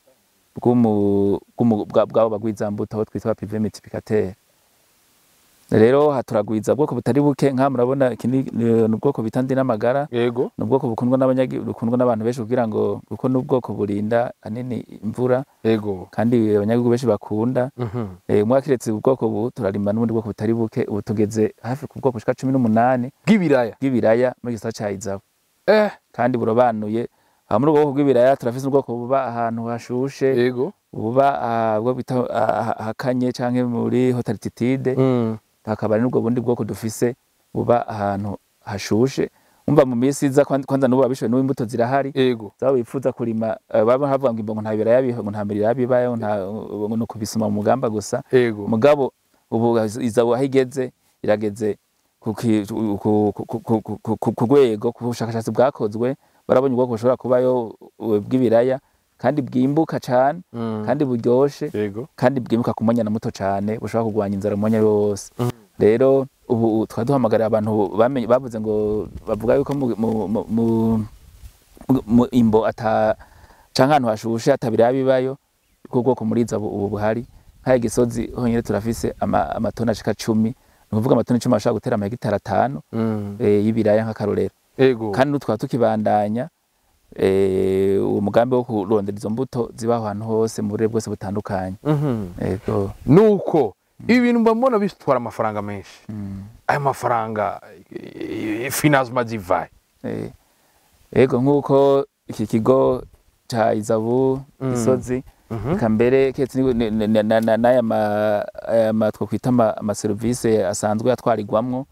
bw'abo bagwiza mbuto aho twita PV multiplicateur. Rero haturagwiza bwoko butari buke nka murabona iki ni ubwoko bita ndi n'amagara. Yego. Ni ubwoko bukundwa n'abanyagihugu n'abantu benshi kugira ngo kuko n'ubwoko burinda anini imvura. Yego. Kandi abanyagihugu benshi bakunda. Mwakiretse ubwoko bu turarima n'ubundi bwoko butari buke, ubu tugeze hafi ku bwoko bushika 18 bw'ibiraya muri gisata ca Izabu. Kandi burobanuye. Aha muri ubwoko bw'ibiraya turafise ubwoko buba ahantu hashushe. Yego. Buba ubwo bita hakanye canke muri hotelitide. Hakaba n'ubwo bundi bwoko dufise buba ahantu hashushe. Umva mu minsi iza kwanza n'ubu abishoye n'ubu imbuto zirahari. Yego. Zabo bifuza kurima baba havuga ngo imbongo nta biraya biho ngo nta mirira bibayo nta no kubisoma mu mugamba gusa. Yego. Mugabo ubu Izabu aho igeze irageze ku rwego ku bushakashatsi bwakozwe barabonye ubwoko bushobora kubayo bw'ibiraya kandi bwimbuka cyane kandi buryoshe. Yego. Kandi bwimbuka ku mwanya na muto cyane bushobora kurwanya inzara mu mwanya wose. Rero ubu twaduhamagara abantu bamenye bavuze ngo bavuga yuko mu imbo ata canke ahantu hashushe atabiraya bibayo ubwo bwoko muri Izabu ubu buhari. Nk'aya Gisozi honyine turafise amatoni ashika 10, ni ukuvuga amatoni 10 ashobora gutera amahegitari 5 y'ibiraya nk'akarorero. Yego. Kandi n'utwa tukibandanya uwo mugambi wo kurondera izo mbuto zibaho ahantu hose mu burere bwose butandukanye. Yego. Nuko ibi bintu mbona bitwara amafaranga menshi. Aya mafaranga financement zivaye. Yego nkuko iki kigo ca Izabu Gisozi eka mbere ketse n'aya ma twokwita ama service asanzwe atwarirwamwo.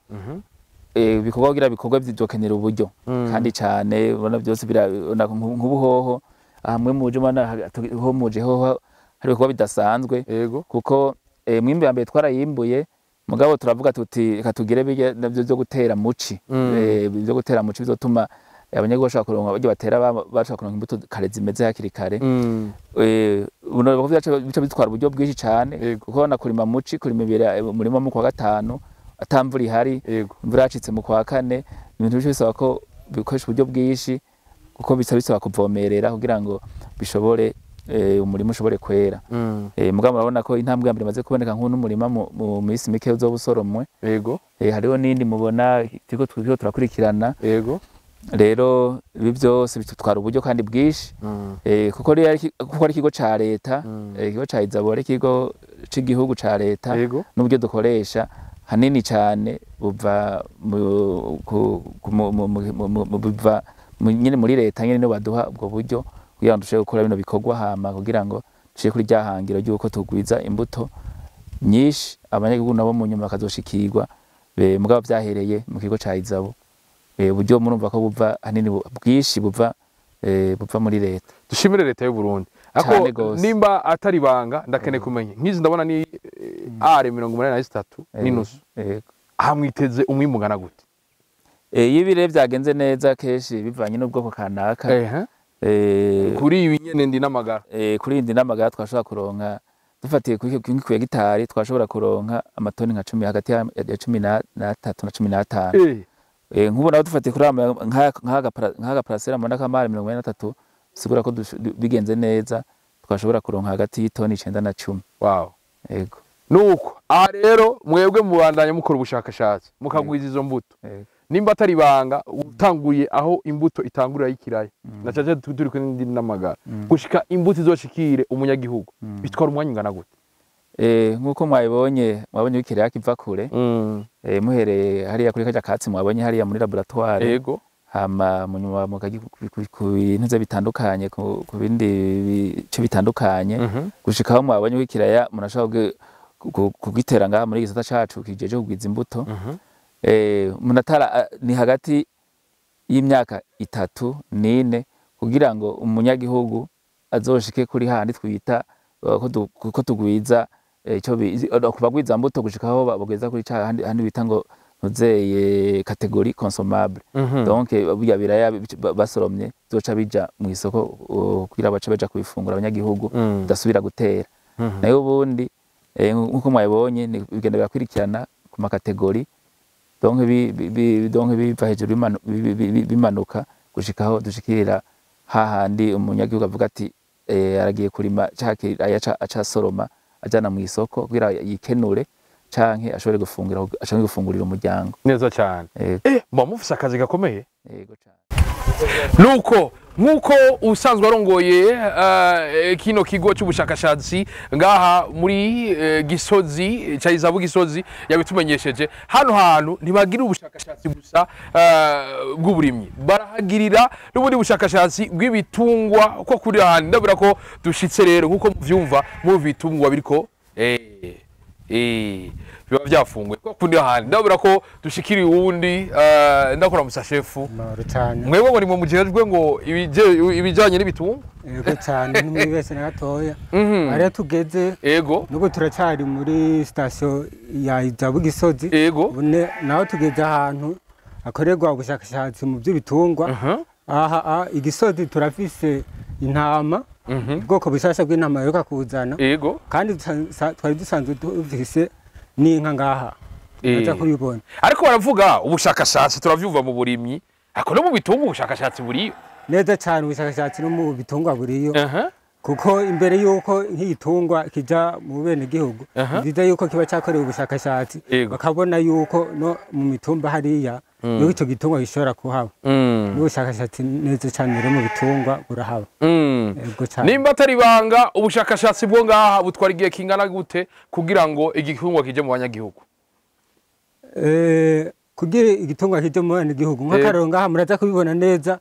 Ibikorwa kugira bikorwa bizokenera uburyo kandi cyane, ubona byose nk'ubuhoho hamwe muje ubona ho muje hoho hari ibikorwa bidasanzwe. Kuko mwimbu ya mbere twarayimbuye, mugabo turavuga tuti reka tugire bijya navyo byo gutera muci, byo gutera muci bizotuma abanyagihugu bashobora kuronka barya batera bashobora kuronka imbuto kare zimeze hakiri kare. Buno bica bitwara uburyo bwinshi cyane, kuko na kurima muci, kurima umurima mu kwa gatanu atamvura ihari, imvura yacitse mu kwa kane, ibintu bice bisaba ko bikoresha uburyo bwinshi, kuko bisaba kuvomerera kugira ngo bishobore umurima ushobore kwera. Mugabo murabona ko intambwe ya mbere imaze kuboneka nk'uno murima mu minsi mike uzoba usoromwe. Hariho n'indi mubona turiko turakurikirana. Rero ibi byose bitutwara uburyo kandi bwinshi, kuko ari ikigo ca leta, ikigo ca Izabo ari ikigo c'igihugu ca leta, n'uburyo dukoresha hanini cyane buva buva nyine muri leta nyine, nibo baduha ubwo buryo kugira ngo dushobore gukora bino bikorwa, hama kugira ngo dushike kuri rya hangiro ry'uko tugwiza imbuto nyinshi, abanyagihugu nabo mu nyuma bakazoshikirwa. Mugabo vyahereye mu kigo ca Izabo. Uburyo murumva ko buva hanini bwinshi buva muri leta. Dushimire leta y'u Burundi. Ako nimba atari banga ndakeneye kumenya nkizi ndabona ni are 83 n'inusu. Hamwiteze umwimbu ungana gute? Iyo ibire vyagenze neza keshi bivanye n'ubwoko kanaka. Kuri ibi nyene ndi n'amagara. Kuri ndi n'amagara twashobora kuronka, dufatiye kuri ku hegitari twashobora kuronka amatoni nka 10 hagati ya 13 na 15. Nkubu naho dufatiye kuri nk'aga parcelle mbona kamari 43, sigura ko bigenze neza twashobora kuronka hagati y'itoni 9 na 10. Wow. Yego. Nuko aha rero mwebwe mubandanya mukora ubushakashatsi mukagwiza izo mbuto. Nimba atari banga utanguye aho imbuto itangurira y'ikiraya na caca turi kuri ndi n'amagara gushika imbuto izoshikire umunyagihugu bitwara umwanya ungana gute? Nkuko mwabonye ikiraya kiva kure. Muhereye hariya kuri kajya katsi mwabonye hariya muri laboratoire. Yego. Hama munyuma mukagi ku bintu bitandukanye ku bindi bice bitandukanye gushika aho mwabonye ikiraya munashobora kugitera ngaha muri gisata cacu kijeje kugwiza imbuto. Munatara ni hagati y'imyaka 3 n'4 kugira ngo umunyagihugu azoshike kuri handi twita ko tugwiza ico kubagwiza mbuto gushika aho bagwiza kuri ca handi bita ngo nuzeye catégorie consommable. Donc burya biraya basoromye zoca bija mu isoko kugira bace baja kubifungura abanyagihugu dasubira gutera. Nayo ubundi nkuko mwabonye bigenda birakwirikirana ku makategori, donc biva hejuru bimanuka gushikaho dushikira hahandi umunyagihugu avuga ati aragiye kurima canke aca soroma ajana mu isoko kugira yikenure canke ashobore gufungira ashobore gufungurira umuryango. Neza cyane. Mba mufise akazi gakomeye. Yego cyane. Nuko nkuko usanzwe arongoye kino kigo cy'ubushakashatsi ngaha muri Gisozi ca Izabo Gisozi yabitumenyesheje, hano hantu ntibagira ubushakashatsi gusa bw'uburimyi, barahagirira n'ubundi bushakashatsi bw'ibitungwa ko kuri ahantu ndabura ko dushitse rero nkuko muvyumva mu bitungwa biriko biba byafunguye ko kundi ahantu ndabura ko dushikiri uwundi. Ndakora musa chefu mwebwe ngo nimwe mujejwe ngo ibijanye n'ibitungwa. Yego cyane n'umwibese na gatoya. Ari tugeze. Yego. Nuko turacari muri station ya Izabo Gisozi. Yego. Naho tugeze ahantu akorerwa ubushakashatsi mu by'ibitungwa. Aha igisozi turafise intama, ubwoko bushasha bw'intama yoka kuzana. Yego. Kandi twari dusanzwe dufise n'inka ngaha. Aza kubibona. Ariko baravuga ubushakashatsi turavyumva mu burimyi, ariko no mu bitungwa ubushakashatsi buriyo. Neza cyane ubushakashatsi no mu bitungwa buriyo. Kuko imbere yuko nk'igitungwa kija mu bene gihugu, biza yuko kiba cyakorewe ubushakashatsi, bakabona yuko no mu mitumba hariya yuko ico gitungwa gishobora kuhaba. N'ubushakashatsi neza cyane rero mu bitungwa burahaba. Yego cyane. Nimba atari banga ubushakashatsi bwo ngaha butwara igihe kingana gute kugira ngo igitungwa kije mu banyagihugu? Kugira igitungwa kije mu banyagihugu nk'akarero ngaha muraza kubibona neza.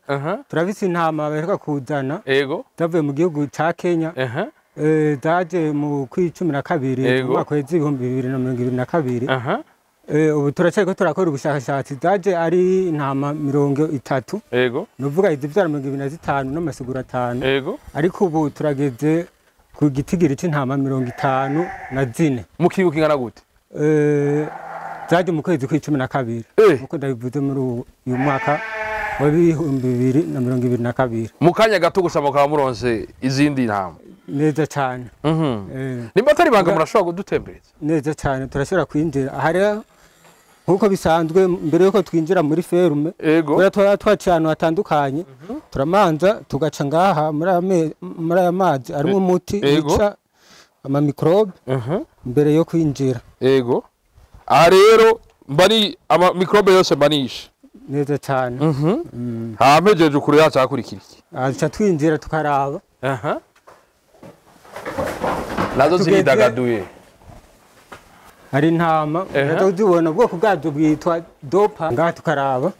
Turafise intama baheruka kuzana. Yego. Zavuye mu gihugu ca Kenya. Zaje mu kwi 12 mu mwaka wa 2022. Ubu turacyariko turakora ubushakashatsi. Zaje ari intama 30. Yego. Nuvuga izivyara 25 n'amasuguru 5. Yego. Ariko ubu turageze ku gitigiri c'intama 54. Mu kiringo kingana gute? Zaje mu kwezi kw'icumi na kabiri. Nkuko ndabivuze muri uyu mwaka wa 2022. Mu kanya gato gusa mukaba muronse izindi ntama. Neza cyane. Nimba atari ibanga murashobora kudutembereza? Neza cyane, turashobora kwinjira. Aha rero nkuko bisanzwe mbere yuko twinjira muri ferme, kubera twaciye ahantu hatandukanye, turamanza tugaca ngaha muri aya mazi arimo umuti wica amamikrobe mbere yo kwinjira. Yego. Aha rero mbani amamikrobe yose mbanishe. Neza cyane. Hampejeje ukuri yacu hakurikira iki? Aca twinjira tukaraba. Nazo ziridagaduye. Hari intama, uzibona ubwoko bwazo bwitwa dopa. Ngaha tukaraba.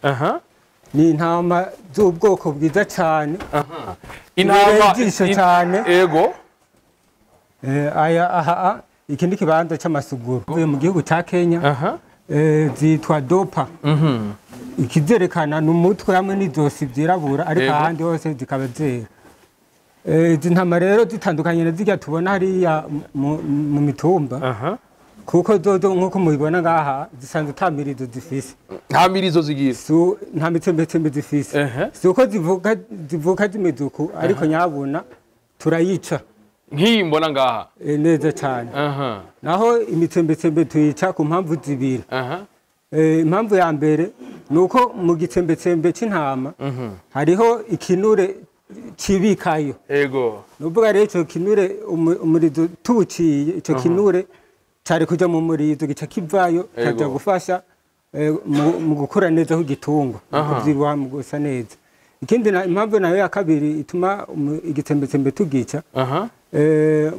Ni intama z'ubwoko bwiza cyane. Intama ijisho cyane. Yego. Aya aha iki ni kibanza cy'amasuguru. Uvuye mu gihugu cya Kenya. Zitwa dopa. Ikizerekana ni umutwe hamwe n'izosi byirabura, ariko ahandi hose zikaba zera. Izi ntama rero zitandukanye na zirya tubona hariya mu mitumba. Kuko zozo nkuko mubibona ngaha zisanzwe ata mirizo zifise. Nta mirizo zigira. Nta mitsembetsembe zifise. Si uko zivuka zimeze uku, ariko nyabuna turayica. Nk'iyi mbona ngaha. Neza cyane. Naho imitsembetsembe tuyica ku mpamvu zibiri. Impamvu ya mbere ni uko mu gitsembetsembe c'intama hariho ikinure cibikayo. Ego. Nuvuga rero ico kinure umurizo tuwuciye, ico kinure cari kuja mu murizo gica kivayo kaja gufasha mu gukura neza kw'igitungwa, kuvyibuha mu gusa neza. Ikindi impamvu nayo ya kabiri ituma igitsembetsembe tugica,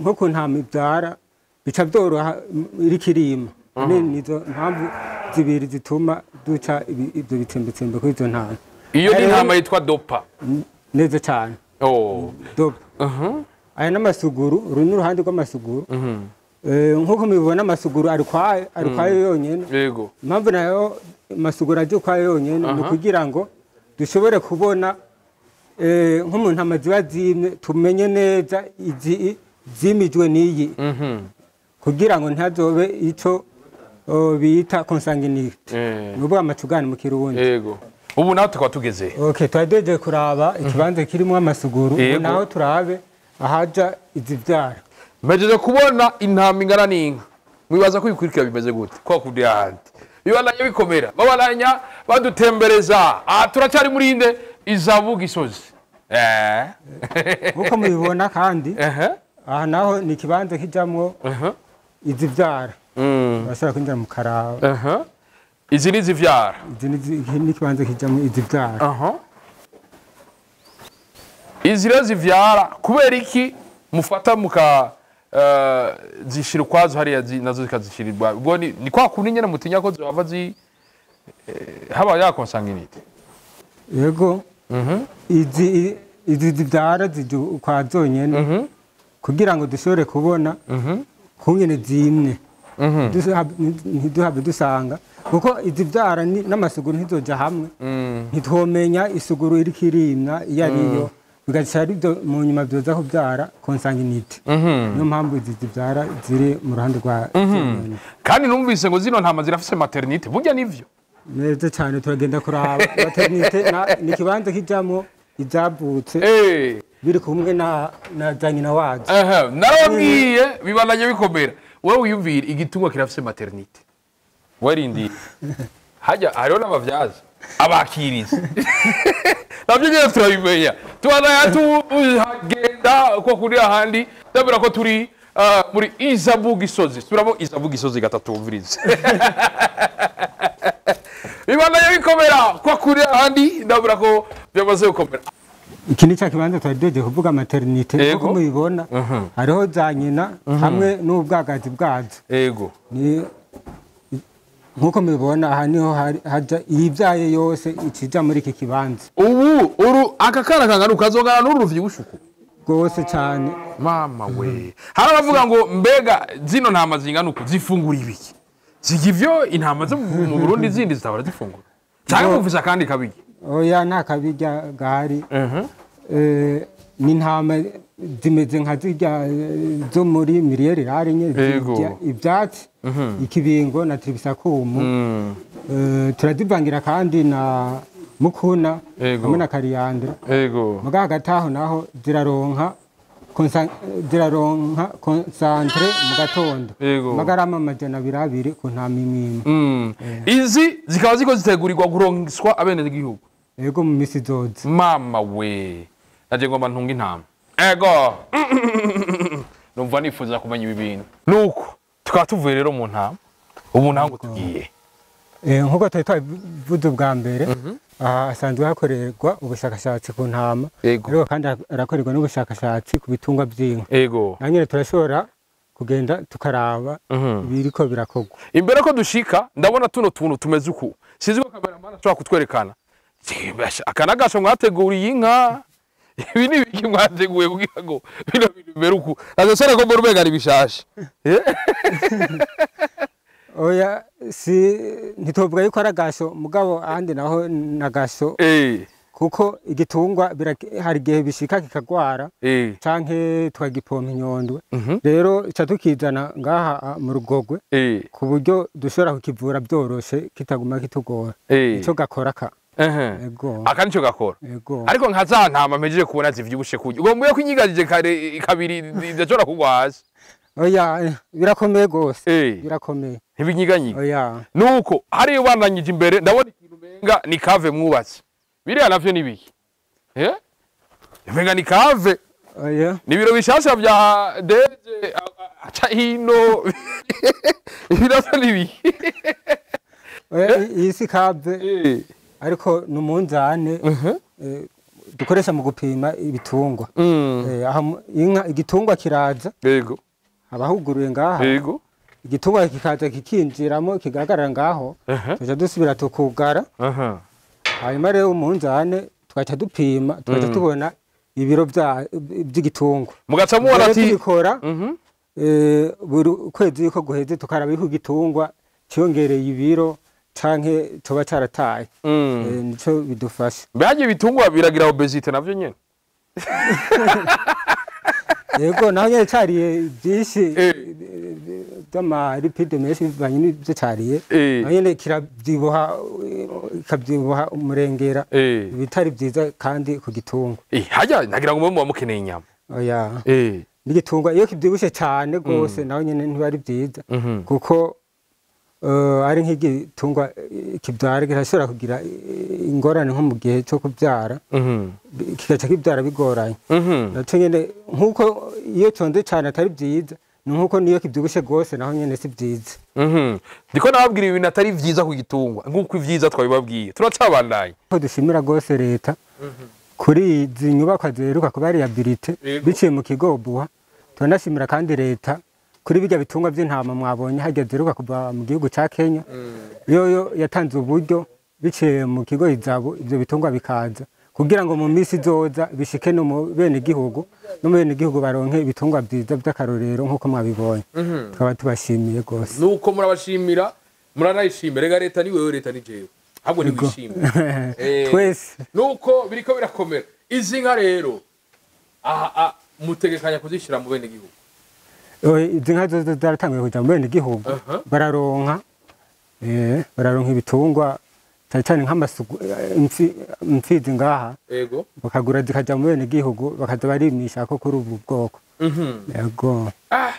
nko ku ntama ivyara bica vyoroha iriko irima. Nizo mpamvu zibiri zituma duca ibyo bitsembetsembe kuri izo ntama. Iyo ni intama yitwa dopa. Neza cyane. Dopa. Aya n'amasuguru, uru ni uruhande rw'amasuguru. Nkuko mubibona amasuguru ari kwayo yonyene. Yego. Impamvu nayo amasuguru aje kwayo yonyene ni kugira ngo dushobore kubona nko mu ntama ziba zimwe tumenye neza izi zimijwe n'iyi. Kugira ngo ntazobe ico bita consanguinité. Nubu amacugane mu Kirundi. Yego. Ubu naho tukaba tugeze. Okay, twadeje kuraba ikibanza kirimo amasuguru, ubu naho turabe ahaja izivyara. Mpejeje kubona intama ingana n'inka. Mwibaza ko ibikurikira bimeze gute? Kwa kundi ahandi. Bibandanya bikomera. Babandanya badutembereza. Turacyari muri inde Izabu Gisozi. Nkuko mubibona kandi aha naho ni ikibanza kijamwo izivyara. Bashobora kwinjira mu karaba. Izi ni izivyara. Izi ni ikibanza kijamwo izivyara. Izi rero zivyara kubera iki mufata muka zishira ukwazo hariya nazo zikazishirirwa? Ubwo ni kwa kundi nyene mutinya ko zohava haba ya consanguinité. Yego. Izi zivyara zije ukwa zonyene kugira ngo dushobore kubona kungene zimwe. Ntiduhabe dusanga kuko izivyara n'amasuguru ntizoja hamwe, ntitwomenya isuguru iriko irimwa iyo ariyo, bigaca ari byo mu nyuma byoza kubyara consanguinité. Niyo mpamvu izi zivyara ziri mu ruhande rwa. Kandi numvise ngo zino ntama zirafise maternité, burya nivyo? Neza cyane, turagenda kuraba maternité. Ni ikibanza kijamwo ivyavutse biri kumwe na za nyina wazo. Narababwiye bibandanye bikomera. Wewe wiyumvira igitungwa kirafise maternité. Warindiye. Hajya hariho n'abavyaza abakirizi. Navyo nyene turabimenya. Tubandanya tuhagenda uko kuri ahandi, ndabura ko turi muri Izabu Gisozi. Turabo Izabu Gisozi gatatu umvirize. Bibandanya bikomera kwa kuri ahandi, ndabura ko byamaze gukomera. Iki ni cya kibanza twari kuvuga maternité, nkuko mubibona hariho za nyina hamwe n'ubwagazi bwazo. Yego. Nkuko mubibona aha niho haja iyivyaye yose ikija muri iki kibanza. Ubu uru aka kana kangana ukazongana n'uruvi bushuku rwose cyane. Mama we. Hari abavuga ngo mbega zino ntama zingana uku zifungura ibiki? Zirya ivyo intama zo mu Burundi zindi zitabara zifungura. Cyangwa mufise akandi kabirya? Oya, nta kabirya gahari. Ni intama zimeze nka zirya zo muri milieu rural nye, zirya ibyatsi, ikibingo na tiribisakumu. Turazivangira kandi na mukuna hamwe na kariyandra. Muga hagati aho naho ziraronka concentré mu gatondo, amagarama 200 ku ntama imwe. Izi zikaba ziko zitegurirwa kuronswa abenegihugu. Yego, mu misi zoza. Mama we, naje ngomba ntunga intama. Ego. Numva nifuza kumenya ibi bintu. Nuko tukaba tuvuye rero mu ntama, ubu naho tugiye. Nkuko twari twabivuze ubwa mbere, aha hasanzwe hakorerwa ubushakashatsi ku ntama, ariko kandi harakorerwa n'ubushakashatsi ku bitungwa by'inka. Na nyine turashobora kugenda tukaraba ibiriko birakorwa. Imbere ko dushika ndabona tuno tuntu tumeze uku. Sinzi ko cameraman ashobora kutwerekana. Aka nagasho mwateguriye inka. Ibi ni ibiki mwateguye kugira ngo bino bintu bimere uku? Azosora ko mbona umenga ari bishasha. Oya, si ntitovuga yuko ari agasho, mugabo ahandi naho nagasho. Kuko igitungwa hari igihe bishika kikagwara canke tukagipompa inyondwe. Rero ca tukizana ngaha mu Rugogwe ku buryo dushobora kukivura byoroshe kitaguma kitugora. Ico gakora ka. Ego. Aka nico gakora. Ego. Ariko nka za ntama mpejeje kubona zivyibushe kurya. Ugomba ko inyigajije kare kabiri idashobora kugwa hasi. Oya, birakomeye gose. Birakomeye. Ntibinyiganyiga. Oya. Nuko hari ubandanyije imbere ndabona ikintu menga ni kave mwubatse. Biriya navyo ni biki? Menga ni kave. Oya. Ni biro bishasha vya deje aca hino. Ibirasa ni biki? Oya, iyi si kave. Ariko numunzane dukoresha mu gupima ibitungwa. Inka igitungwa kiraza. Yego. Abahuguruye ngaha. Yego. Igitungwa kikaza kikinjiramo kigahagarara ngaho. Tuja dusubira tukugara. Hanyuma rero umunzane tugaca dupima, tugaca tubona ibiro by'igitungwa. Mugaca mubona ati tubikora buri kwezi yuko guheze tukaraba yuko igitungwa cyongereye ibiro canke tuba carataye. Nico bidufasha. Mbega ibitungwa biragira obesite navyo nyene? Yego, naho nyene cariye byinshi by'amalipide menshi bivanye n'ivyo cariye, naho nyene kiravyibuha, ikavyibuha umurengera, bitari vyiza kandi ku gitungwa. Harya nagira ngo mube mukeneye inyama. Oya. N'igitungwa iyo kivyibushe cane gose naho nyene ntibari vyiza, kuko ari nk'igitungwa kibyara kirashobora kugira ingorane nko mu gihe cyo kubyara, kigaca kibyara bigoranye. Naco nyene nkuko iyo conze cane atari vyiza, ni nkuko niyo kivyibushe gose naho nyene si vyiza. Ndiko nababwira ibintu atari vyiza ku gitungwa nkuko ivyiza twabibabwiye. Turacabandanye. Ko dushimira gose leta kuri izi nyubakwa ziheruka kuba rehabilité biciye mu kigo Obuha. Turanashimira kandi leta kuri bijya bitungwa by'intama mwabonye hajya ziruka kuva mu gihugu ca Kenya. Yoyo yatanze uburyo biciye mu kigo Izabu, ibyo bitungwa bikaza kugira ngo mu misi izoza bishike no mu bene gihugu, no mu bene gihugu baronke ibitungwa byiza by'akarorero nkuko mwabibonye. Tukaba tubashimiye gose. Nuko murabashimira, muranayishimira. Rega leta ni wewe, leta ni jewe. Ahubwo ni wishimira. Twese. Nuko biriko birakomera. Izi nka rero aha mutegekanya kuzishira mu bene gihugu. Izi nka zo zaratanguye kuja mu bene gihugu, bararonka bararonka ibitungwa cyane cyane nk'amasuku imfizi ngaha. Yego. Bakagura zikaja mu bene gihugu bakaza barimisha ko kuri ubu bwoko. Yego.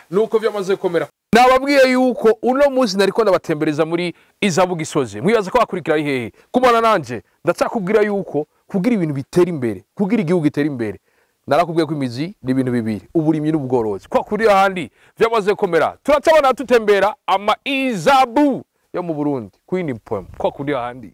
Nuko vyamaze komera. Nababwiye yuko uno munsi nariko ndabatembereza muri Izabu Gisozi. Mwibaza ko bakurikira ari hehe? Kumana nanje ndacakubwira yuko kugira ibintu bitera imbere, kugira igihugu gitera imbere, narakubwiye ko imizi ni ibintu bibiri, uburimyi n'ubworozi. Kwa kuri ahandi vyamaze komera. Turacabona tutembera ama Izabu yo mu Burundi. Queen Poem. Kwa kuri ahandi.